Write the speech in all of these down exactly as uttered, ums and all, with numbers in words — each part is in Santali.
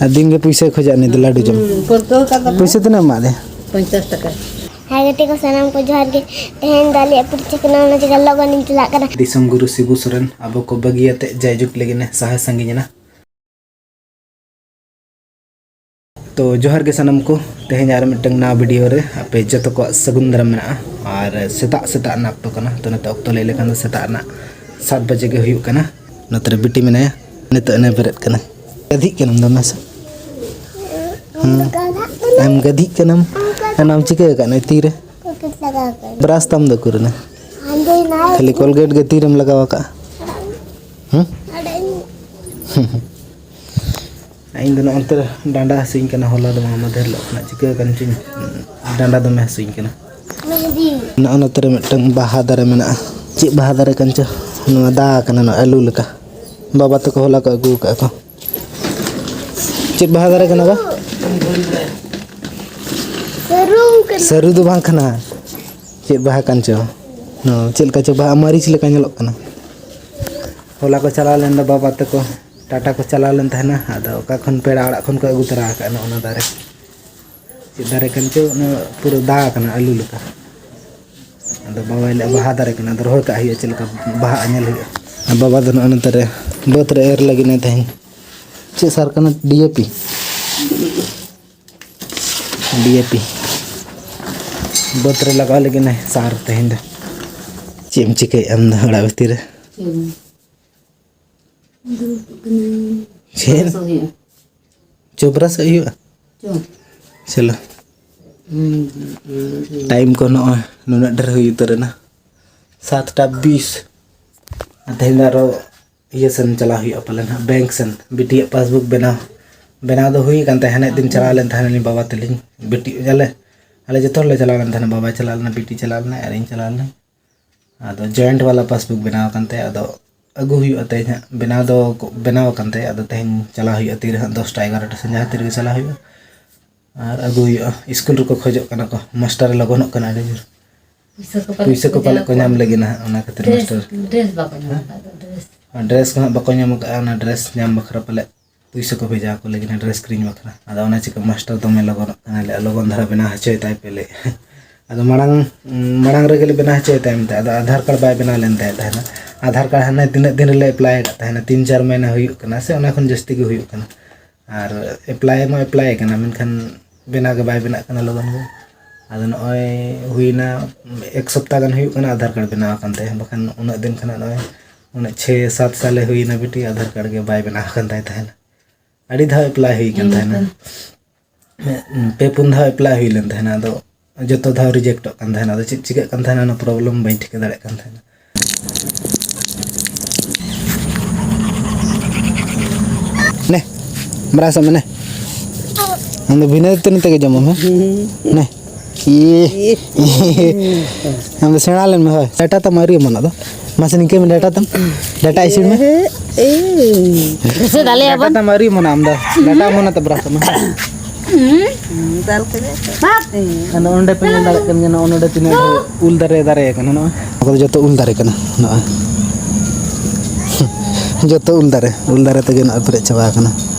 ᱟᱨ ᱫᱤᱱ ᱜᱮ ᱯᱩᱭᱥᱟᱹᱭ ᱠᱷᱚᱡᱟ ᱩᱱᱤ ᱫᱚ ᱞᱟᱹᱰᱩ ᱡᱚᱢ᱾ ᱦᱩᱸ, ᱯᱟᱹᱨᱠᱟᱹᱣ ᱠᱟᱫᱟ᱾ ᱯᱩᱭᱥᱟᱹ ᱛᱤᱱᱟᱹᱜ ᱮᱢ ᱮᱢᱟᱫᱮᱭᱟ? ᱯᱚᱧᱪᱟᱥ ᱴᱟᱠᱟ᱾ ᱦᱮᱸ ᱜᱟᱛᱮ ᱠᱚ ᱥᱟᱱᱟᱢ ᱠᱚ ᱡᱚᱦᱟᱨ ᱜᱮ᱾ ᱛᱮᱦᱮᱧ ᱫᱚ ᱟᱞᱮᱭᱟᱜ ᱯᱤᱲᱪᱷᱟᱹ ᱠᱟᱱᱟ, ᱚᱱᱟ ᱪᱤᱠᱟᱹ ᱞᱚᱜᱚᱱ ᱤᱧ ᱪᱟᱞᱟᱜ ᱠᱟᱱᱟ᱾ ᱫᱤᱥᱚᱢ ᱜᱩᱨᱩ ᱥᱤᱵᱩ ᱥᱚᱨᱮᱱ ᱟᱵᱚ ᱠᱚ ᱵᱟᱹᱜᱤᱭᱟᱛᱮ ᱡᱟᱭᱡᱩᱜᱽ ᱞᱟᱹᱜᱤᱫ ᱮ ᱥᱟᱦᱟ ᱥᱟᱺᱜᱤᱧ ᱮᱱᱟ᱾ ᱛᱚ ᱡᱚᱦᱟᱨ ᱜᱮ ᱥᱟᱱᱟᱢ ᱠᱚ, ᱛᱮᱦᱮᱧ ᱟᱨ ᱢᱤᱫᱴᱟᱝ ᱱᱟᱣᱟ ᱵᱷᱤᱰᱤᱭᱳ ᱨᱮ ᱟᱯᱮ ᱡᱚᱛᱚ ᱠᱚᱣᱟᱜ ᱥᱟᱹᱜᱩᱱ ᱫᱟᱨᱟᱢ ᱢᱮᱱᱟᱜᱼᱟ᱾ ᱟᱨ ᱥᱮᱛᱟᱜ ᱥᱮᱛᱟᱜ ᱨᱮᱱᱟᱜ ᱚᱠᱛᱚ ᱠᱟᱱᱟ, ᱛᱚ ᱱᱤᱛᱚᱜ ᱚᱠᱛᱚ ᱞᱟᱹᱭ ᱞᱮᱠᱷᱟᱱ ᱫᱚ ᱥᱮᱛᱟᱜ ᱨᱮᱱᱟᱜ ᱥᱟᱛ ᱵᱟᱡᱮ ᱜᱮ ᱦᱩᱭᱩᱜ ᱠᱟᱱᱟ᱾ ᱱᱚᱛᱮ ᱨᱮ ᱵᱤᱴᱤ ᱢᱮᱱᱟᱭᱟ, ᱱᱤᱛᱚᱜ ᱮᱱᱮ ᱵᱮᱨᱮᱫ ᱠᱟᱱᱟ᱾ ᱜᱟᱹᱫᱷᱤᱜ ᱠᱟᱱᱟᱢ ᱫᱚᱢᱮ ᱥᱮ? ᱦᱩᱸ᱾ ᱟᱢ ᱜᱟᱹᱫᱷᱤᱜ ᱠᱟᱱᱟᱢ? ᱚᱱᱟᱢ ᱪᱤᱠᱟᱹ ᱟᱠᱟᱫ ᱱᱚᱜᱼᱚᱭ ᱛᱤᱨᱮ? ᱵᱨᱟᱥ ᱛᱟᱢ ᱫᱚ ᱩᱠᱩᱨ ᱮᱱᱟ? ᱠᱷᱟᱹᱞᱤ ᱠᱚᱞᱜᱮᱴ ᱜᱮ ᱛᱤᱨᱮᱢ ᱞᱟᱜᱟᱣ ᱟᱠᱟᱫᱼᱟ? ᱦᱩᱸ? ᱤᱧ ᱫᱚ ᱱᱚᱜᱼᱚ ᱱᱚᱛᱮ ᱨᱮ ᱰᱟᱸᱰᱟ ᱦᱟᱹᱥᱩᱧ ᱠᱟᱱᱟ, ᱦᱚᱞᱟ ᱫᱚ ᱵᱟᱝ, ᱢᱟᱫᱷᱮᱨ ᱦᱤᱞᱳᱜ ᱠᱷᱚᱱᱟᱜ ᱪᱤᱠᱟᱹ ᱟᱠᱟᱱ ᱪᱚᱧ, ᱰᱟᱸᱰᱟ ᱫᱚᱢᱮ ᱦᱟᱹᱥᱩᱧ ᱠᱟᱱᱟ᱾ ᱱᱚᱜᱼᱚ ᱱᱚᱛᱮ ᱨᱮ ᱢᱤᱫᱴᱟᱝ ᱵᱟᱦᱟ ᱫᱟᱨᱮ ᱢᱮᱱᱟᱜᱼᱟ᱾ ᱪᱮᱫ ᱵᱟᱦᱟ ᱫᱟᱨᱮ ᱠᱟᱱ ᱪᱚ? ᱱᱚᱣᱟ ᱫᱟ ᱟᱠᱟᱱᱟ, ᱱᱚᱣᱟ ᱟᱹᱞᱩ ᱞᱮᱠᱟ᱾ ᱵᱟᱵᱟ ᱛᱟᱠᱚ ᱦᱚᱞᱟ ᱠᱚ ᱟᱹᱜᱩ ᱟᱠᱟᱫ ᱠᱚ᱾ ᱪᱮᱫ ᱵᱟᱦᱟ ᱫᱟᱨᱮ ᱠᱟᱱᱟ ᱵᱟ? ᱥᱟᱹᱨᱩ ᱠᱟᱱᱟ᱾ ᱥᱟᱹᱨᱩ ᱫᱚ ᱵᱟᱝ ᱠᱟᱱᱟ᱾ ᱪᱮᱫ ᱵᱟᱦᱟ ᱠᱟᱱ ᱪᱚ? ᱱᱚᱣᱟ ᱪᱮᱫ ᱞᱮᱠᱟ ᱪᱚ ᱵᱟᱦᱟ, ᱢᱟᱹᱨᱤᱪ ᱞᱮᱠᱟ ᱧᱮᱞᱚᱜ ᱠᱟᱱᱟ᱾ ᱦᱚᱞᱟ ᱠᱚ ᱪᱟᱞᱟᱣ ᱞᱮᱱ ᱫᱚ ᱵᱟᱵᱟ ᱛᱟᱠᱚ, ᱴᱟᱴᱟ ᱠᱚ ᱪᱟᱞᱟᱣ ᱞᱮᱱ ᱛᱟᱦᱮᱱᱟ, ᱟᱫᱚ ᱚᱠᱟ ᱠᱷᱚᱱ ᱯᱮᱲᱟ ᱚᱲᱟᱜ ᱠᱷᱚᱱ ᱠᱚ ᱟᱹᱜᱩ ᱛᱚᱨᱟ ᱟᱠᱟᱫᱼᱟ ᱱᱚᱜᱼᱚ ᱱᱚᱣᱟ ᱫᱟᱨᱮ᱾ ᱪᱮᱫ ᱫᱟᱨᱮ ᱠᱟᱱ ᱪᱚ, ᱚᱱᱟ ᱯᱩᱨᱟᱹ ᱫᱟ ᱟᱠᱟᱱᱟ ᱟᱹᱞᱩ ᱞᱮᱠᱟ᱾ ᱟᱫᱚ ᱵᱟᱵᱟᱭ ᱞᱟᱹᱭᱟ ᱵᱟᱦᱟ ᱫᱟᱨᱮ ᱠᱟᱱᱟ, ᱟᱫᱚ ᱨᱚᱦᱚᱭ ᱠᱟᱜ ᱦᱩᱭᱩᱜᱼᱟ, ᱪᱮᱫ ᱞᱮᱠᱟ ᱵᱟᱦᱟᱜᱼᱟ ᱧᱮᱞ ᱦᱩᱭᱩᱜᱼᱟ᱾ ᱟᱨ ᱵᱟᱵᱟ ᱫᱚ ᱱᱚᱜᱼᱚ ᱱᱚᱛᱮ ᱨᱮ ᱵᱟᱹᱫᱽ ᱨᱮ ᱮᱨ ᱞᱟᱹᱜᱤᱫ ᱮ ᱛᱮᱦᱮᱧ᱾ ᱪᱮᱫ ᱥᱟᱨ ᱠᱟᱱᱟ? ᱰᱤ A P. D A P ᱵᱟᱹᱫᱽ ᱨᱮ ᱞᱟᱜᱟᱣ ᱞᱟᱹᱜᱤᱫ ᱮ ᱥᱟᱨ ᱛᱮᱦᱮᱧ ᱫᱚ᱾ ᱪᱮᱫ ᱮᱢ ᱪᱤᱠᱟᱹᱭᱮᱫᱼᱟ ᱟᱢ ᱫᱚ ᱚᱲᱟᱜ ᱵᱷᱤᱛᱤᱨ ᱨᱮ? ᱪᱮᱫ ᱦᱚᱸ ᱵᱟᱝ᱾ ᱫᱩᱲᱩᱵ ᱠᱟᱹᱱᱟᱹᱧ᱾ ᱪᱮᱫ? ᱪᱚᱯᱨᱟ ᱥᱮᱫ ᱦᱩᱭᱩᱜᱼᱟ? ᱪᱚ᱾ ᱪᱚᱞᱚ᱾ ᱦᱩᱸ, ᱦᱩᱸ, ᱦᱩᱸ᱾ ᱴᱟᱭᱤᱢ ᱠᱚ ᱱᱚᱜᱼᱚᱭ ᱱᱩᱱᱟᱹᱜ ᱰᱷᱮᱨ ᱦᱩᱭ ᱩᱛᱟᱹᱨ ᱮᱱᱟ, ᱥᱟᱛᱴᱟ ᱵᱤᱥ᱾ ᱟᱨ ᱛᱮᱦᱮᱧ ᱫᱚ ᱟᱨᱚ ᱤᱭᱟᱹ ᱥᱮᱱ ᱪᱟᱞᱟᱣ ᱦᱩᱭᱩᱜᱼᱟ ᱯᱟᱞᱮᱱ ᱦᱟᱸᱜ, ᱵᱮᱝᱠ ᱥᱮᱱ, ᱵᱤᱴᱤᱭᱟᱜ ᱯᱟᱥᱵᱩᱠ ᱵᱮᱱᱟᱣ᱾ ᱵᱮᱱᱟᱣ ᱫᱚ ᱦᱩᱭ ᱟᱠᱟᱱ ᱛᱟᱦᱮᱸ, ᱦᱟᱱᱮ ᱫᱤᱱ ᱪᱟᱞᱟᱣ ᱞᱮᱱ ᱛᱟᱦᱮᱱᱟᱞᱤᱧ ᱵᱟᱵᱟ ᱛᱟᱹᱞᱤᱧ, ᱵᱤᱴᱤ ᱟᱞᱮ, ᱟᱞᱮ ᱡᱚᱛᱚ ᱦᱚᱲᱞᱮ ᱪᱟᱞᱟᱣ ᱞᱮᱱ ᱛᱟᱦᱮᱱᱟ, ᱵᱟᱵᱟᱭ ᱪᱟᱞᱟᱣ ᱞᱮᱱᱟ, ᱵᱤᱴᱤ ᱪᱟᱞᱟᱣ ᱞᱮᱱᱟᱭ ᱟᱨ ᱤᱧ ᱪᱟᱞᱟᱣ ᱞᱮᱱᱟᱧ᱾ ᱟᱫᱚ ᱡᱚᱭᱮᱱᱴ ᱵᱟᱞᱟ ᱯᱟᱥᱵᱩᱠ ᱵᱮᱱᱟᱣ ᱟᱠᱟᱱ ᱛᱟᱭᱟ, ᱟᱫᱚ ᱟᱹᱜᱩ ᱦᱩᱭᱩᱜᱼᱟ ᱛᱮᱦᱮᱧ ᱦᱟᱸᱜ᱾ ᱵᱮᱱᱟᱣ ᱫᱚ ᱵᱮᱱᱟᱣ ᱟᱠᱟᱱ ᱛᱟᱭᱟ, ᱟᱫᱚ ᱛᱮᱦᱮᱧ ᱪᱟᱞᱟᱣ ᱦᱩᱭᱩᱜᱼᱟ ᱛᱤᱨᱮ ᱦᱟᱸᱜ, ᱫᱚᱥᱴᱟ ᱮᱜᱟᱨᱚᱴᱟ ᱥᱮᱱ ᱡᱟᱦᱟᱸ ᱛᱤ ᱨᱮᱜᱮ ᱪᱟᱞᱟᱣ ᱦᱩᱭᱩᱜᱼᱟ ᱟᱨ ᱟᱹᱜᱩ ᱦᱩᱭᱩᱜᱼᱟ᱾ ᱥᱠᱩᱞ ᱨᱮᱠᱚ ᱠᱷᱚᱡᱚᱜ ᱠᱟᱱᱟ ᱠᱚ, ᱢᱟᱥᱴᱟᱨ ᱮ ᱞᱚᱜᱚᱱᱚᱜ ᱠᱟᱱᱟ ᱟᱹᱰᱤ ᱡᱳᱨ᱾ ᱯᱩᱭᱥᱟᱹ ᱠᱚ ᱯᱟᱞᱮ ᱯᱩᱭᱥᱟᱹ ᱠᱚ ᱠᱚ ᱯᱟᱞᱮ ᱡᱟᱣ ᱠᱚ ᱧᱟᱢ ᱠᱚᱣᱟ᱾ ᱞᱟᱹᱜᱤᱫ ᱱᱟᱦᱟᱜ, ᱚᱱᱟ ᱠᱷᱟᱹᱛᱤᱨ ᱰᱨᱮᱥ, ᱢᱟᱥᱴᱟᱨ᱾ ᱰᱨᱮᱥ ᱵᱟᱠᱚ ᱧᱟᱢ ᱟᱠᱟᱫ ᱫᱚ, ᱰᱨᱮᱥ᱾ ᱰᱨᱮᱥ ᱠᱚ ᱦᱟᱸᱜ ᱵᱟᱠᱚ ᱧᱟᱢ ᱟᱠᱟᱫᱼᱟ, ᱚᱱᱟ ᱰᱨᱮᱥ ᱧᱟᱢ ᱵᱟᱠᱷᱨᱟ ᱯᱟᱞᱮ ᱯᱩᱭᱥᱟᱹ ᱠᱚ ᱵᱷᱮᱡᱟ ᱟᱠᱚ ᱞᱟᱹᱜᱤᱫ ᱰᱨᱮᱥ ᱠᱤᱨᱤᱧ ᱵᱟᱠᱷᱨᱟ᱾ ᱟᱫᱚ ᱚᱱᱟ ᱪᱤᱠᱟᱹ ᱢᱟᱥᱴᱟᱨ ᱫᱚᱢᱮ ᱞᱚᱜᱚᱱᱚᱜ ᱠᱟᱱᱟ, ᱞᱟᱹᱭ, "ᱞᱚᱜᱚᱱ ᱫᱷᱟᱨᱟ ᱵᱮᱱᱟᱣ ᱦᱚᱪᱚᱭ ᱛᱟᱭ ᱯᱮ", ᱞᱟᱹᱭ᱾ ᱟᱫᱚ ᱢᱟᱲᱟᱝ, ᱢᱟᱲᱟᱝ ᱨᱮᱜᱮ ᱞᱮ ᱵᱮᱱᱟᱣ ᱦᱚᱪᱚᱭ ᱛᱟᱭᱟ ᱢᱮᱱᱛᱮ, ᱟᱫᱚ ᱟᱫᱷᱟᱨ ᱠᱟᱨᱰ ᱵᱟᱭ ᱵᱮᱱᱟᱣ ᱞᱮᱱ ᱛᱟᱭ ᱛᱟᱦᱮᱱᱟ᱾ ᱟᱫᱷᱟᱨ ᱠᱟᱨᱰ ᱦᱟᱱᱮ ᱛᱤᱱᱟᱹᱜ ᱫᱤᱱ ᱨᱮᱞᱮ ᱮᱯᱞᱟᱭ ᱟᱠᱟᱫ ᱛᱟᱦᱮᱱᱟ, ᱛᱤᱱ ᱪᱟᱨ ᱢᱟᱹᱦᱱᱟᱹ ᱦᱩᱭᱩᱜ ᱠᱟᱱᱟ ᱥᱮ ᱚᱱᱟ ᱠᱷᱚᱱ ᱡᱟᱹᱥᱛᱤ ᱜᱮ ᱦᱩᱭᱩᱜ ᱠᱟᱱᱟ᱾ ᱟᱨ ᱮᱯᱞᱟᱭ ᱢᱟ ᱮᱯᱞᱟᱭ ᱠᱟᱱᱟ, ᱢᱮᱱᱠᱷᱟᱱ ᱵᱮᱱᱟᱣ ᱜᱮ ᱵᱟᱭ ᱵᱮᱱᱟᱜ ᱠᱟᱱᱟ ᱞᱚᱜᱚᱱ ᱜᱮ᱾ ᱟᱫᱚ ᱱᱚᱜᱼᱚᱭ ᱦᱩᱭᱱᱟ ᱮᱠ ᱥᱚᱯᱛᱟ ᱜᱟᱱ ᱦᱩᱭᱩᱜ ᱠᱟᱱᱟ ᱟᱫᱷᱟᱨ ᱠᱟᱨᱰ ᱵᱮᱱᱟᱣ ᱟᱠᱟᱱ ᱛᱟᱭᱟ, ᱵᱟᱠᱷᱟᱱ ᱩᱱᱟᱹᱜ ᱫᱤᱱ ᱠᱷᱚᱱᱟᱜ ᱱᱚᱜᱼᱚᱭ ᱩᱱᱟᱹᱜ ᱪᱷᱮ ᱥᱟᱛ ᱥᱟᱞᱮ ᱦᱩᱭᱱᱟ ᱵᱤᱴᱤ, ᱟᱫᱷᱟᱨ ᱠᱟᱨᱰ ᱜᱮ ᱵᱟᱭ ᱵᱮᱱᱟᱣ ᱟᱠᱟᱱ ᱛᱟᱭ ᱛᱟᱦᱮᱱᱟ᱾ ᱟᱹᱰᱤ ᱫᱷᱟᱣ ᱮᱯᱞᱟᱭ ᱦᱩᱭ ᱠᱟᱱ ᱛᱟᱦᱮᱱᱟ᱾ ᱯᱮ ᱯᱩᱱ ᱫᱷᱟᱣ ᱮᱯᱞᱟᱭ ᱦᱩᱭ ᱞᱮᱱ ᱛᱟᱦᱮᱱᱟ, ᱟᱫᱚ ᱡᱚᱛᱚ ᱫᱷᱟᱣ ᱨᱤᱡᱮᱠᱴᱚᱜ ᱠᱟᱱ ᱛᱟᱦᱮᱱᱟ᱾ ᱟᱫᱚ ᱪᱮᱫ ᱪᱤᱠᱟᱹᱜ ᱠᱟᱱ ᱛᱟᱦᱮᱱᱟ, ᱚᱱᱟ ᱯᱨᱚᱵᱞᱮᱢ ᱵᱟᱹᱧ ᱴᱷᱤᱠᱟᱹ ᱫᱟᱲᱮᱭᱟᱜ ᱠᱟᱱ ᱛᱟᱦᱮᱱᱟ᱾ ᱱᱮ, ᱵᱨᱟᱥ ᱢᱮ ᱱᱮ᱾ ᱟᱢ ᱫᱚ ᱵᱷᱤᱱᱟᱹ ᱛᱮ ᱱᱚᱛᱮ ᱜᱮ ᱡᱚᱢᱟᱢ, ᱦᱮᱸ? ᱱᱮ᱾ ᱤᱭᱮ᱾ ᱟᱢ ᱫᱚ ᱥᱮᱬᱟ ᱞᱮᱱ ᱢᱮ, ᱦᱳᱭ᱾ ᱰᱟᱴᱟ ᱛᱟᱢ ᱟᱹᱣᱨᱤ ᱚᱢᱚᱱᱚᱜ ᱫᱚ᱾ ᱢᱟᱥᱮ ᱱᱤᱝᱠᱟᱹ ᱢᱮ, ᱰᱟᱴᱟ ᱛᱟᱢ᱾ ᱰᱟᱴᱟ ᱤᱥᱤᱱ ᱢᱮ᱾ ᱮᱭ᱾ ᱥᱮ ᱫᱟᱞᱮ ᱰᱟᱴᱟ ᱟᱵᱚᱱ᱾ ᱛᱟᱢ ᱟᱹᱣᱨᱤ ᱚᱢᱚᱱᱚᱜ, ᱟᱢ ᱫᱚ᱾ ᱰᱟᱴᱟ ᱚᱢᱚᱱᱚᱜ ᱛᱮ ᱵᱨᱟᱥ ᱢᱮ᱾ ᱦᱩᱸ᱾ ᱫᱟᱞ ᱠᱮᱫᱟᱭ ᱛᱚ᱾ ᱵᱟᱯ᱾ ᱟᱫᱚ ᱚᱸᱰᱮ ᱯᱮ ᱧᱮᱞ ᱫᱟᱲᱮᱭᱟᱜ ᱠᱟᱱ ᱜᱮᱭᱟ, ᱱᱚᱜᱼᱚ ᱱᱚᱰᱮ ᱛᱤᱱᱟᱹᱜ ᱰᱷᱮᱨ ᱩᱞ ᱫᱟᱨᱮ ᱫᱟᱨᱮ ᱟᱠᱟᱱᱟ, ᱱᱚᱜᱼᱚᱭ᱾ ᱱᱚᱣᱟ ᱠᱚᱫᱚ ᱡᱚᱛᱚ ᱩᱞ ᱫᱟᱨᱮ ᱠᱟᱱᱟ, ᱱᱚᱜᱼᱚᱭ᱾ ᱡᱚᱛᱚ ᱩᱞ ᱫᱟᱨᱮ, ᱩᱞ ᱫᱟᱨᱮ ᱛᱮᱜᱮ ᱱᱚᱜᱼᱚᱭ ᱯᱮᱨᱮᱡ ᱪᱟᱵᱟ ᱟᱠᱟᱱᱟ᱾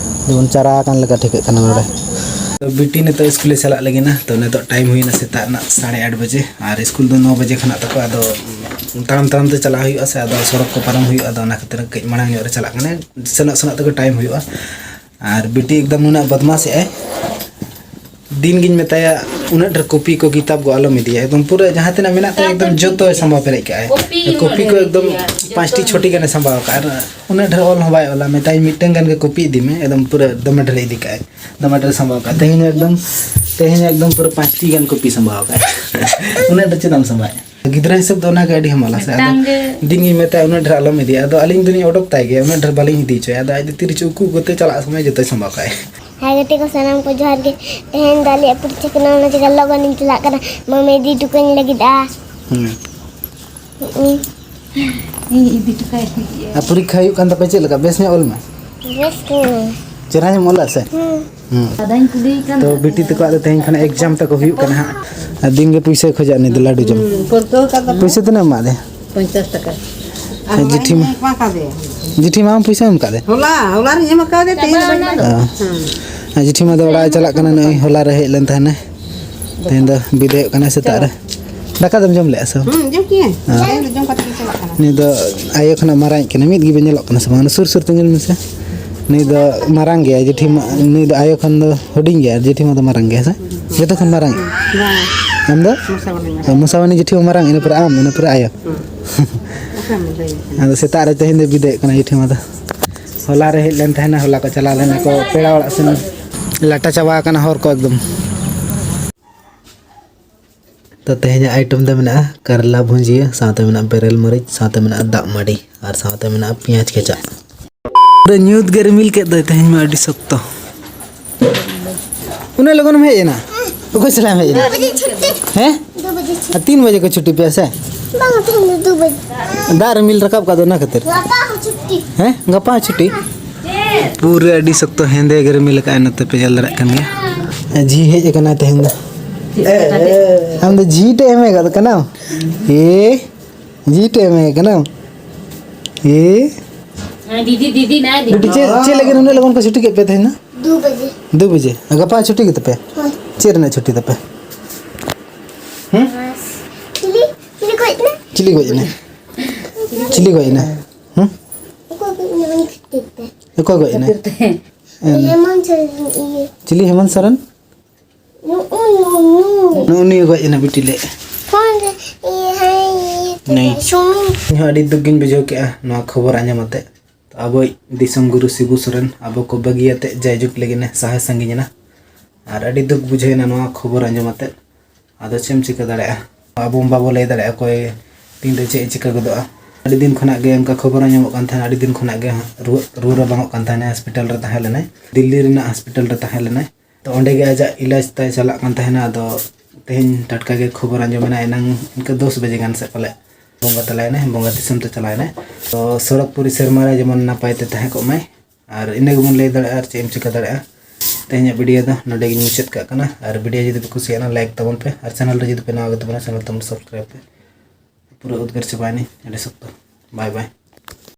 ᱡᱮᱢᱚᱱ ᱪᱟᱨᱟ ᱟᱠᱟᱱ ᱞᱮᱠᱟ ᱴᱷᱤᱠᱟᱹᱜ ᱠᱟᱱᱟ ᱱᱚᱰᱮ᱾ ᱛᱚ ᱵᱤᱴᱤ ᱱᱤᱛᱚᱜ ᱥᱠᱩᱞᱮ ᱪᱟᱞᱟᱜ ᱞᱟᱹᱜᱤᱫ ᱱᱟ, ᱛᱚ ᱱᱤᱛᱚᱜ ᱴᱟᱭᱤᱢ ᱦᱩᱭᱱᱟ ᱥᱮᱛᱟᱜ ᱨᱮᱱᱟᱜ ᱥᱟᱲᱮ ᱟᱴ ᱵᱟᱡᱮ, ᱟᱨ ᱥᱠᱩᱞ ᱫᱚ ᱱᱚ ᱵᱟᱡᱮ ᱠᱷᱚᱱᱟᱜ ᱛᱟᱠᱚ᱾ ᱟᱫᱚ ᱛᱟᱲᱟᱢ ᱛᱟᱲᱟᱢ ᱛᱮ ᱪᱟᱞᱟᱜ ᱦᱩᱭᱩᱜᱼᱟ ᱥᱮ, ᱟᱫᱚ ᱥᱚᱲᱚᱠ ᱠᱚ ᱯᱟᱨᱚᱢ ᱦᱩᱭᱩᱜᱼᱟ, ᱟᱫᱚ ᱚᱱᱟ ᱠᱷᱟᱹᱛᱤᱨ ᱠᱟᱹᱡ ᱢᱟᱲᱟᱝ ᱧᱚᱜ ᱨᱮ ᱪᱟᱞᱟᱜ ᱠᱟᱱᱟ, ᱥᱮᱱᱚᱜ ᱥᱮᱱᱚᱜ ᱛᱮᱜᱮ ᱴᱟᱭᱤᱢ ᱦᱩᱭᱩᱜᱼᱟ᱾ ᱟᱨ ᱵᱤᱴᱤ ᱮᱠᱫᱚᱢ ᱱᱩᱱᱟᱹᱜ ᱵᱚᱫᱢᱟᱥ ᱮᱜᱼᱟᱭ, ᱫᱤᱱ ᱜᱤᱧ ᱢᱮᱛᱟᱭᱟ, "ᱩᱱᱟᱹᱜ ᱰᱷᱮᱨ ᱠᱚᱯᱤ ᱠᱚ ᱠᱤᱛᱟᱵ ᱠᱚ ᱟᱞᱚᱢ ᱤᱫᱤᱭᱟ", ᱮᱠᱫᱚᱢ ᱯᱩᱨᱟᱹ ᱡᱟᱦᱟᱸ ᱛᱤᱱᱟᱹᱜ ᱢᱮᱱᱟᱜ ᱛᱟᱭᱟ ᱮᱠᱫᱚᱢ ᱡᱚᱛᱚᱭ ᱥᱟᱢᱵᱟᱣ ᱯᱮᱨᱮᱡ ᱠᱟᱜᱼᱟᱭ᱾ ᱠᱚᱯᱤ ᱠᱚᱯᱤ ᱠᱚ ᱮᱠᱫᱚᱢ ᱯᱟᱸᱪᱴᱤ ᱪᱷᱚᱴᱤ ᱜᱟᱱᱮ ᱥᱟᱢᱵᱟᱣ ᱠᱟᱜᱼᱟ, ᱟᱨ ᱩᱱᱟᱹᱜ ᱰᱷᱮᱨ ᱚᱞ ᱦᱚᱸ ᱵᱟᱭ ᱚᱞᱟ, ᱢᱮᱛᱟᱭ, "ᱢᱤᱫᱴᱟᱝ ᱜᱟᱱ ᱜᱮ ᱠᱚᱯᱤ ᱤᱫᱤ ᱢᱮ", ᱮᱠᱫᱚᱢ ᱯᱩᱨᱟᱹ ᱫᱚᱢᱮ ᱰᱷᱮᱨ ᱤᱫᱤ ᱠᱟᱜᱼᱟᱭ, ᱫᱚᱢᱮ ᱰᱷᱮᱨ ᱥᱟᱢᱵᱟᱣ ᱠᱟᱜᱼᱟᱭ᱾ ᱛᱮᱦᱮᱧ ᱮᱠᱫᱚᱢ, ᱛᱮᱦᱮᱧ ᱮᱠᱫᱚᱢ ᱯᱩᱨᱟᱹ ᱯᱟᱸᱪᱴᱤ ᱜᱟᱱ ᱠᱚᱯᱤ ᱥᱟᱢᱵᱟᱣ ᱠᱟᱜᱼᱟᱭ᱾ ᱩᱱᱟᱹᱜ ᱰᱷᱮᱨ ᱪᱮᱫᱟᱜ ᱮᱢ ᱥᱟᱢᱵᱟᱣᱮᱫᱼᱟ? ᱜᱤᱫᱽᱨᱟᱹ ᱦᱤᱥᱟᱹᱵ ᱫᱚ ᱚᱱᱟᱜᱮ ᱟᱹᱰᱤ ᱦᱟᱢᱟᱞᱟ ᱥᱮ᱾ ᱟᱫᱚ ᱢᱤᱫᱴᱟᱝ ᱜᱮ ᱫᱤᱱ ᱜᱤᱧ ᱢᱮᱛᱟᱭᱟ, "ᱩᱱᱟᱹᱜ ᱰᱷᱮᱨ ᱟᱞᱚᱢ ᱤᱫᱤᱭᱟ", ᱟᱫᱚ ᱟᱹᱞᱤᱧ ᱫᱚᱞᱤᱧ ᱚᱰᱚᱠ ᱛᱟᱭ ᱜᱮᱭᱟ, ᱩᱱᱟᱹᱜ ᱰᱷᱮᱨ ᱵᱟᱹᱞᱤᱧ ᱤᱫᱤ ᱦᱚᱪᱚᱭᱟ᱾ ᱟᱫᱚ ᱟᱡ ᱫᱚ ᱛᱤᱨᱮ ᱪᱚ ᱩᱠᱩ ᱩᱠᱩᱛᱮ ᱪᱟᱞᱟᱜ ᱥᱚᱢᱚᱭ ᱡᱚᱛᱚᱭ ᱥᱟᱢᱵᱟᱣ ᱠᱟᱜᱼᱟᱭ᱾ ᱦᱟᱭ ᱜᱟᱛᱮ ᱠᱚ ᱥᱟᱱᱟᱢ ᱠᱚ ᱡᱚᱦᱟᱨ ᱜᱮ᱾ ᱛᱮᱦᱮᱧ ᱫᱚ ᱟᱞᱮᱭᱟᱜ ᱯᱚᱨᱤᱠᱠᱷᱟ ᱠᱟᱱᱟ, ᱚᱱᱟ ᱪᱤᱠᱟᱹ ᱞᱚᱜᱚᱱᱤᱧ ᱪᱟᱞᱟᱜ ᱠᱟᱱᱟ᱾ ᱢᱟᱢᱤ ᱤᱫᱤ ᱦᱚᱴᱚ ᱠᱟᱹᱧ ᱞᱟᱹᱜᱤᱫᱼᱟ᱾ ᱦᱩᱸ᱾ ᱦᱩᱸ᱾ ᱤᱧ ᱤᱫᱤ ᱦᱚᱴᱚ ᱠᱟᱭ ᱞᱟᱹᱜᱤᱫ᱾ ᱟᱨ ᱯᱚᱨᱤᱠᱠᱷᱟ ᱦᱩᱭᱩᱜ ᱠᱟᱱ ᱛᱟᱯᱮ, ᱪᱮᱫ ᱞᱮᱠᱟ? ᱵᱮᱥ ᱧᱚᱜ ᱚᱞ ᱢᱮ᱾ ᱵᱮᱥ ᱜᱮ᱾ ᱪᱮᱦᱨᱟ ᱧᱚᱜ ᱮᱢ ᱚᱞᱟ ᱥᱮ? ᱦᱩᱸ᱾ ᱦᱩᱸ᱾ ᱟᱫᱚᱧ ᱠᱩᱞᱤᱭᱮ ᱠᱟᱱ ᱛᱚ ᱛᱟᱦᱮᱸ᱾ ᱵᱤᱴᱤ ᱛᱟᱠᱚᱣᱟᱜ ᱫᱚ ᱛᱮᱦᱮᱧ ᱠᱷᱚᱱᱟᱜ ᱮᱠᱡᱟᱢ ᱛᱟᱠᱚ ᱦᱩᱭᱩᱜ ᱠᱟᱱᱟ ᱦᱟᱸᱜ᱾ ᱟᱨ ᱫᱤᱱ ᱜᱮ ᱯᱩᱭᱥᱟᱹᱭ ᱠᱷᱚᱡᱚᱜᱼᱟ ᱱᱩᱭ ᱫᱚ ᱞᱟᱹᱰᱩ ᱡᱚᱢ᱾ ᱦᱩᱸ, ᱯᱟᱹᱨᱠᱟᱹᱣ ᱠᱟᱫᱟ᱾ ᱯᱩᱭᱥᱟᱹ ᱛᱤᱱᱟᱹᱜ ᱮᱢ ᱮᱢᱟᱫᱮᱭᱟ? ᱯᱚᱧᱪᱟᱥ ᱴᱟᱠᱟ᱾ ᱦᱮᱸ, ᱡᱤᱴᱷᱤ ᱢᱟ᱾ ᱮᱢᱟ ᱠᱟᱫᱮᱭᱟ᱾ ᱡᱤᱴᱷᱤ ᱢᱟ ᱟᱢ ᱯᱚᱭᱥᱟᱢ ᱮᱢ ᱠᱟᱫᱮ? ᱦᱚᱞᱟ, ᱦᱚᱞᱟ ᱨᱤᱧ ᱮᱢ ᱟᱠᱟᱫᱮ, ᱛᱮᱦᱮᱧ ᱫᱚ ᱵᱟᱹᱧ ᱮᱢᱟ᱾ ᱚ᱾ ᱟᱨ ᱡᱤᱴᱷᱤ ᱢᱟ ᱫᱚ ᱚᱲᱟᱜ ᱮ ᱪᱟᱞᱟᱜ ᱠᱟᱱᱟ, ᱱᱩᱭ ᱦᱚᱞᱟ ᱨᱮ ᱦᱮᱡ ᱞᱮᱱ ᱛᱟᱦᱮᱱᱟᱭ᱾ ᱛᱮᱦᱮᱧ ᱫᱚ ᱵᱤᱫᱟᱹᱭᱚᱜ ᱠᱟᱱᱟᱭ ᱥᱮᱛᱟᱜ ᱨᱮ᱾ ᱫᱟᱠᱟ ᱫᱚᱢ ᱡᱚᱢ ᱞᱮᱜᱼᱟ ᱥᱮ ᱵᱟᱝ? ᱦᱩᱸ, ᱡᱚᱢ ᱠᱤᱭᱟᱹᱧ᱾ ᱦᱮᱸ᱾ ᱛᱮᱦᱮᱧ ᱫᱚ ᱡᱚᱢ ᱠᱟᱛᱮ ᱜᱮ ᱪᱟᱞᱟᱜ ᱠᱟᱱᱟ᱾ ᱱᱩᱭ ᱫᱚ ᱟᱭᱳ ᱠᱷᱚᱱᱟᱜ ᱢᱟᱨᱟᱝ ᱠᱟᱱᱟ, ᱢᱤᱫ ᱜᱮᱵᱮᱱ ᱧᱮᱞᱚᱜ ᱠᱟᱱᱟ ᱥᱮ ᱵᱟᱝ? ᱥᱩᱨ ᱥᱩᱨ ᱛᱮ ᱧᱮᱞ ᱢᱮᱥᱮ᱾ ᱱᱩᱭ ᱫᱚ ᱢᱟᱨᱟᱝ ᱜᱮᱭᱟ, ᱡᱤᱴᱷᱤ ᱢᱟ, ᱱᱩᱭ ᱫᱚ ᱟᱭᱳ ᱠᱷᱚᱱ ᱫᱚ ᱦᱩᱰᱤᱧ ᱜᱮᱭᱟ, ᱟᱨ ᱡᱤᱴᱷᱤ ᱢᱟ ᱫᱚ ᱢᱟᱨᱟᱝ ᱜᱮᱭᱟ ᱥᱮ? ᱡᱚᱛᱚ ᱠᱷᱚᱱ ᱢᱟᱨᱟᱝ᱾ ᱵᱟᱝ᱾ ᱟᱢ ᱫᱚ? ᱢᱚᱥᱟᱵᱚᱱᱤ ᱢᱟᱨᱟᱝ᱾ ᱢᱚᱥᱟᱵᱚᱱᱤ ᱡᱤᱴᱷᱤ ᱢᱟ ᱢᱟᱨᱟᱝ, ᱤᱱᱟᱹ ᱯᱚᱨᱮ ᱟᱢ, ᱤᱱᱟᱹ ᱯᱚᱨᱮ ᱟᱭᱳ᱾ ᱦᱩᱸ᱾ ᱚᱠᱟ ᱢᱤᱫ ᱞᱟᱹᱭ ᱠᱟᱱᱟ? ᱟᱫᱚ ᱥᱮᱛᱟᱜ ᱨᱮ ᱛᱮᱦᱮᱧ ᱫᱚ ᱵᱤᱫᱟᱹᱭᱚᱜ ᱠᱟᱱᱟ ᱡᱤᱴᱷᱤ ᱢᱟ ᱫᱚ᱾ ᱦᱚᱞᱟ ᱨᱮ ᱦᱮᱡ ᱞᱮᱱ ᱛᱟᱦᱮᱱᱟ, ᱦᱚᱞᱟ ᱠᱚ ᱪᱟᱞᱟᱣ ᱞᱮᱱᱟ ᱠᱚ ᱯᱮᱲᱟ ᱚᱲᱟᱜ ᱥᱮᱱ᱾ ᱞᱟᱴᱟ ᱪᱟᱵᱟ ᱟᱠᱟᱱᱟ ᱦᱚᱨ ᱠᱚ ᱮᱠᱫᱚᱢ᱾ ᱛᱚ, ᱛᱮᱦᱮᱧᱟᱜ ᱟᱭᱴᱮᱢ ᱫᱚ ᱢᱮᱱᱟᱜᱼᱟ ᱠᱟᱨᱞᱟ ᱵᱷᱩᱸᱡᱤᱭᱟᱹ, ᱥᱟᱶᱛᱮ ᱢᱮᱱᱟᱜᱼᱟ ᱵᱮᱨᱮᱞ ᱢᱟᱹᱨᱤᱪ, ᱥᱟᱶᱛᱮ ᱢᱮᱱᱟᱜᱼᱟ ᱫᱟᱜ ᱢᱟᱹᱰᱤ, ᱟᱨ ᱥᱟᱶᱛᱮ ᱢᱮᱱᱟᱜᱼᱟ ᱯᱮᱸᱭᱟᱡᱽ ᱠᱮᱪᱟᱜ᱾ ᱯᱩᱨᱟᱹ ᱧᱩᱛ ᱜᱮ ᱨᱤᱢᱤᱞ ᱠᱮᱫ ᱫᱚᱭ ᱛᱮᱦᱮᱧ ᱢᱟ, ᱟᱹᱰᱤ ᱥᱚᱠᱛᱚ᱾ ᱩᱱᱟᱹᱜ ᱞᱚᱜᱚᱱ ᱮᱢ ᱦᱮᱡ ᱮᱱᱟ? ᱚᱠᱚᱭ ᱥᱟᱞᱟᱜ ᱮᱢ ᱦᱮᱡ ᱮᱱᱟ? ᱫᱩ ᱵᱟᱡᱮ ᱪᱷᱩᱴᱴᱤ᱾ ᱦᱮᱸ? ᱫᱩ ᱵᱟᱡᱮ ᱪᱷᱩᱴᱴᱤ᱾ ᱟᱨ ᱛᱤᱱ ᱵᱟᱡᱮ ᱠᱚ ᱪᱷᱩᱴᱤ ᱯᱮᱭᱟ ᱥᱮ? ᱵᱟᱝ, ᱛᱮᱦᱮᱧ ᱫᱚ ᱫᱩ ᱵᱟᱡᱮ᱾ ᱫᱟᱜ ᱨᱤᱢᱤᱞ ᱨᱟᱠᱟᱵ ᱠᱟᱫ ᱫᱚ, ᱚᱱᱟ ᱠᱷᱟᱹᱛᱤᱨ᱾ ᱜᱟᱯᱟ ᱦᱚᱸ ᱪᱷᱩᱴᱴᱤ᱾ ᱦᱮᱸ, ᱜᱟᱯᱟ ᱦᱚᱸ ᱪᱷᱩᱴᱤ᱾ ᱯᱩᱨᱟᱹ ᱟᱹᱰᱤ ᱥᱚᱠᱛᱚ ᱦᱮᱸᱫᱮ ᱜᱮ ᱨᱤᱢᱤᱞ ᱟᱠᱟᱫᱼᱟᱭ, ᱱᱚᱛᱮ ᱯᱮ ᱧᱮᱞ ᱫᱟᱲᱮᱭᱟᱜ ᱠᱟᱱ ᱜᱮᱭᱟ᱾ ᱡᱷᱤ ᱦᱮᱡ ᱟᱠᱟᱱᱟᱭ ᱛᱮᱦᱮᱧ ᱫᱚ᱾ ᱟᱢ ᱫᱚ ᱡᱷᱤ ᱴᱮ ᱮᱢ ᱠᱟᱫ ᱠᱟᱱᱟᱢ? ᱮ, ᱡᱷᱤ ᱴᱮ ᱮᱢ ᱠᱟᱱᱟᱢ? ᱮ᱾ ᱫᱤᱫᱤ, ᱫᱤᱫᱤ, ᱱᱟ ᱫᱤᱫᱤ᱾ ᱵᱤᱴᱤ, ᱪᱮᱫ, ᱪᱮᱫ ᱞᱟᱹᱜᱤᱫ ᱩᱱᱟᱹᱜ ᱞᱚᱜᱚᱱ ᱠᱚ ᱪᱷᱩᱴᱤ ᱠᱮᱫ ᱯᱮ ᱛᱮᱦᱮᱧ ᱫᱚ? ᱫᱩ ᱵᱟᱡᱮ᱾ ᱫᱩ ᱵᱟᱡᱮ? ᱟᱨ ᱜᱟᱯᱟ ᱦᱚᱸ ᱪᱷᱩᱴᱤ ᱜᱮ ᱛᱟᱯᱮ? ᱦᱳᱭ᱾ ᱪᱮᱫ ᱨᱮᱱᱟᱜ ᱪᱷᱩᱴᱤ ᱛᱟᱯᱮ? ᱦᱩᱸ? ᱪᱤᱞᱤ, ᱪᱤᱞᱤ ᱜᱚᱡ ᱮᱱᱟ? ᱪᱤᱞᱤ ᱜᱚᱡ ᱮᱱᱟ? ᱪᱤᱞᱤ ᱜᱚᱡ ᱮᱱᱟ? ᱦᱩᱸ? ᱚᱠᱚᱭ ᱜᱚᱡ ᱮᱱᱟ ᱵᱟᱹᱧ ᱴᱷᱤᱠ ᱛᱮ? ᱚᱠᱚᱭ ᱜᱚᱡ ᱮᱱᱟ? ᱦᱮᱢᱚᱱᱛ ᱥᱚᱨᱮᱱ ᱤᱭᱟᱹ᱾ ᱪᱤᱞᱤ ᱦᱮᱢᱚᱱᱛ ᱥᱚᱨᱮᱱ? ᱱᱩᱜᱼᱩ ᱱᱩ, ᱱᱩ᱾ ᱱᱩᱜᱼᱩ ᱱᱩᱭ ᱜᱚᱡ ᱮᱱᱟ ᱵᱤᱴᱤ ᱞᱮ᱾ ᱯᱷᱳᱱ ᱨᱮ ᱤᱭᱟᱹ, ᱦᱮᱸ, ᱤᱭᱟᱹ ᱛᱮ ᱱᱩᱭ᱾ ᱥᱩᱢᱤ᱾ ᱤᱧ ᱦᱚᱸ ᱟᱹᱰᱤ ᱫᱩᱠ ᱜᱤᱧ ᱵᱩᱡᱷᱟᱹᱣ ᱠᱮᱜᱼᱟ ᱱᱚᱣᱟ ᱠᱷᱚᱵᱚᱨ ᱟᱸᱡᱚᱢ ᱟᱛᱮ᱾ ᱛᱚ ᱟᱵᱚᱭᱤᱡ ᱫᱤᱥᱚᱢ ᱜᱩᱨᱩ ᱥᱤᱵᱩ ᱥᱚᱨᱮᱱ ᱟᱵᱚ ᱠᱚ ᱵᱟᱹᱜᱤᱭᱟᱛᱮ ᱡᱟᱭᱡᱩᱜᱽ ᱞᱟᱹᱜᱤᱫ ᱮ ᱥᱟᱦᱟ ᱥᱟᱺᱜᱤᱧ ᱮᱱᱟ᱾ ᱟᱨ ᱟᱹᱰᱤ ᱫᱩᱠ ᱵᱩᱡᱷᱟᱹᱣ ᱮᱱᱟ ᱱᱚᱣᱟ ᱠᱷᱚᱵᱚᱨ ᱟᱸᱡᱚᱢ ᱟᱛᱮ᱾ ᱟᱫᱚ ᱪᱮᱫ ᱮᱢ ᱪᱤᱠᱟᱹ ᱫᱟᱲᱮᱭᱟᱜᱼᱟ? ᱟᱵᱚ ᱵᱟᱵᱚ ᱞᱟᱹᱭ ᱫᱟᱲᱮᱭᱟᱜᱼᱟ ᱚᱠᱚᱭ ᱛᱤᱱᱨᱮ ᱪᱮᱫ ᱮ ᱪᱤᱠᱟᱹ ᱜᱚᱫᱚᱜᱼᱟ᱾ ᱟᱹᱰᱤ ᱫᱤᱱ ᱠᱷᱚᱱᱟᱜ ᱜᱮ ᱚᱱᱠᱟ ᱠᱷᱚᱵᱚᱨ ᱟᱸᱡᱚᱢᱚᱜ ᱠᱟᱱ ᱛᱟᱦᱮᱱᱟ, ᱟᱹᱰᱤ ᱫᱤᱱ ᱠᱷᱚᱱᱟᱜ ᱜᱮ ᱨᱩᱣᱟᱹ, ᱨᱩᱣᱟᱹ ᱨᱟᱵᱟᱝᱚᱜ ᱠᱟᱱ ᱛᱟᱦᱮᱱᱟ, ᱦᱚᱥᱯᱤᱴᱟᱞ ᱨᱮ ᱛᱟᱦᱮᱸ ᱞᱮᱱᱟᱭ, ᱫᱤᱞᱞᱤ ᱨᱮᱱᱟᱜ ᱦᱚᱥᱯᱤᱴᱟᱞ ᱨᱮ ᱛᱟᱦᱮᱸ ᱞᱮᱱᱟᱭ᱾ ᱛᱚ ᱚᱸᱰᱮ ᱜᱮ ᱟᱡᱟᱜ ᱤᱞᱟᱡᱽ ᱛᱟᱭ ᱪᱟᱞᱟᱜ ᱠᱟᱱ ᱛᱟᱦᱮᱱᱟ᱾ ᱟᱫᱚ ᱛᱮᱦᱮᱧ ᱴᱟᱴᱠᱟ ᱜᱮ ᱠᱷᱚᱵᱚᱨ ᱟᱸᱡᱚᱢᱮᱱᱟ, ᱮᱱᱟᱝ ᱤᱱᱠᱟᱹ ᱫᱚᱥ ᱵᱟᱡᱮ ᱜᱟᱱ ᱥᱮᱫ ᱯᱟᱞᱮ ᱵᱚᱸᱜᱟ ᱛᱟᱞᱟᱭᱮᱱᱟᱭ, ᱵᱚᱸᱜᱟ ᱫᱤᱥᱚᱢ ᱛᱮ ᱪᱟᱞᱟᱣᱮᱱᱟᱭ᱾ ᱛᱚ ᱥᱚᱲᱚᱠ ᱯᱩᱨᱤ ᱥᱮᱨᱢᱟ ᱨᱮ ᱡᱮᱢᱚᱱ ᱱᱟᱯᱟᱭ ᱛᱮ ᱛᱟᱦᱮᱸ ᱠᱚᱜ ᱢᱟᱭ᱾ ᱟᱨ ᱤᱱᱟᱹ ᱜᱮᱵᱚᱱ ᱞᱟᱹᱭ ᱫᱟᱲᱮᱭᱟᱜᱼᱟ, ᱟᱨ ᱪᱮᱫ ᱮᱢ ᱪᱤᱠᱟᱹ ᱫᱟᱲᱮᱭᱟᱜᱼᱟ᱾ ᱛᱮᱦᱮᱧᱟᱜ ᱵᱷᱤᱰᱤᱭᱳ ᱫᱚ ᱱᱚᱸᱰᱮ ᱜᱤᱧ ᱢᱩᱪᱟᱹᱫ ᱠᱟᱜ ᱠᱟᱱᱟ᱾ ᱟᱨ ᱵᱷᱤᱰᱤᱭᱳ ᱡᱩᱫᱤ ᱯᱮ ᱠᱩᱥᱤᱭᱟᱜᱼᱟ, ᱞᱟᱭᱤᱠ ᱛᱟᱵᱚᱱ ᱯᱮ, ᱟᱨ ᱪᱮᱱᱮᱞ ᱨᱮ ᱡᱩᱫᱤ ᱯᱮ ᱱᱟᱣᱟ ᱜᱮ ᱛᱟᱵᱚᱱᱟ, ᱪᱮᱱᱮᱞ ᱛᱟᱵᱚᱱ ᱥᱟᱵᱥᱠᱨᱟᱭᱤᱵ ᱯᱮ᱾ ᱯᱩᱨᱟᱹ ᱩᱫᱽᱜᱟᱹᱨ ᱪᱟᱵᱟᱭᱮᱱᱟᱹᱧ, ᱟᱹᱰᱤ ᱥᱚᱠᱛᱚ᱾ ᱵᱟᱭ ᱵᱟᱭ᱾